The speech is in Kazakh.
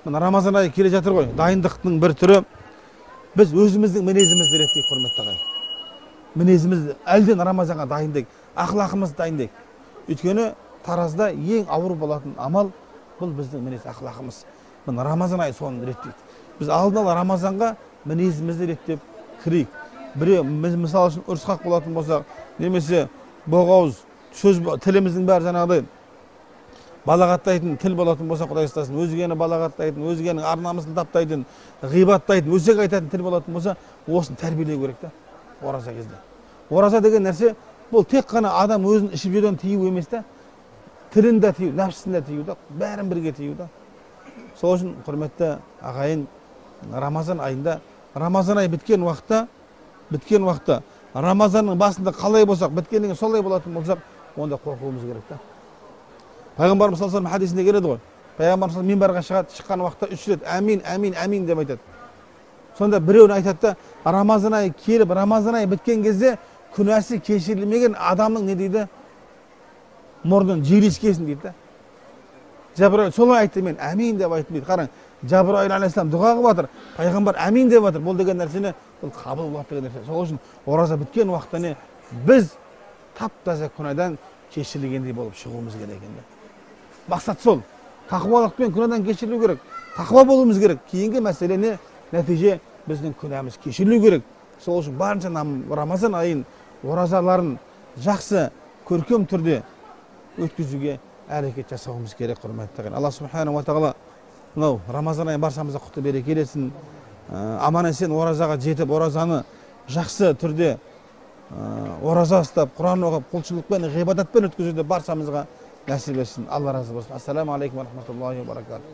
Мына Рамазан айы келе жатыр ғой, дайындықтың бір түрі. Біз өзіміздің мінезімізді реттейік, құрметті ағайын. Мінезімізді әлден Рамазанға дайындайық, ақлақымызды дайындайық. Өйткені таразда ең ауыр болатын амал бұл біздің мінез, ақлақымыз. Мына Рамазан айы соны реттейді. Біз алдын ала Рамазанға мінезімізді реттеп кірейік. Біреу, біз мысал үшін ұрысқақ болатын болсақ, немесе боғауыз сөз, тіліміздің бәрі жаңағыдай балағаттайтын тіл болатын болса, Құдай сақтасын, өзгені балағаттайтын, өзгенің ар намысын таптайтын, ғибаттайтын, өсек айтатын тіл болатын болса, осыны тәрбиелеу керек та ораза кезде. Ораза деген нәрсе бұл тек қана адам өзін ішіп жеуден тыю емес та, тілін де тыю, нәпсісін де тыю да, бәрін бірге тыю да. Сол үшін, құрметті ағайын, Рамазан айында, Рамазан айы біткен уақытта, Рамазанның басында қалай болсақ, біткеннен кейін солай болатын болсақ, онда қорқуымыз керек та. Пайғамбарымыз саллаллаху алейхи вассалам хадисінде келеді ғой. Пайғамбарымыз минбарға шығады, шыққан уақытта 3 рет әмин, әмин, әмин деп айтады. Сонда біреуін айтады да, Рамазан айы келіп, Рамазан айы біткен кезде күнәсі кешірілмеген адамның не дейді? Мұрнын жел иіскесін дейді да. Жабрайыл солай айтты, мен әмин деп айттым дейді. Қараң, Жабрайыл алейхиссалам дұға қылып жатыр, пайғамбар әмин деп жатыр. Бұл деген нәрсені, бұл қабыл болады деген нәрсе. Сол үшін ораза біткен уақытта не біз тап-таза күнәдан кешірілгендей болып шығуымыз керек екен. Мақсат сол. Тақуалықпен күнәдан кешірілу керек. Тақуа болуымыз керек. Кейінгі мәселе не? Нәтиже біздің күнәміз кешірілу керек. Сол үшін барынша Рамазан айын, оразаларын жақсы, көркем түрде өткізуге әрекет жасауымыз керек, құрметті ағайын. Алла субханаху ва тағала мынау Рамазан айын баршамызға құтты береке етсін. Аман есен оразаға жетіп, оразаны жақсы түрде ораза ұстап, Құран оқып, құлшылықпен, ғибадатпен өткізуді баршамызға нәсіп етсін. Алла разы болсын. Ассаламу алейкум ва рахматуллахи ва баракатух.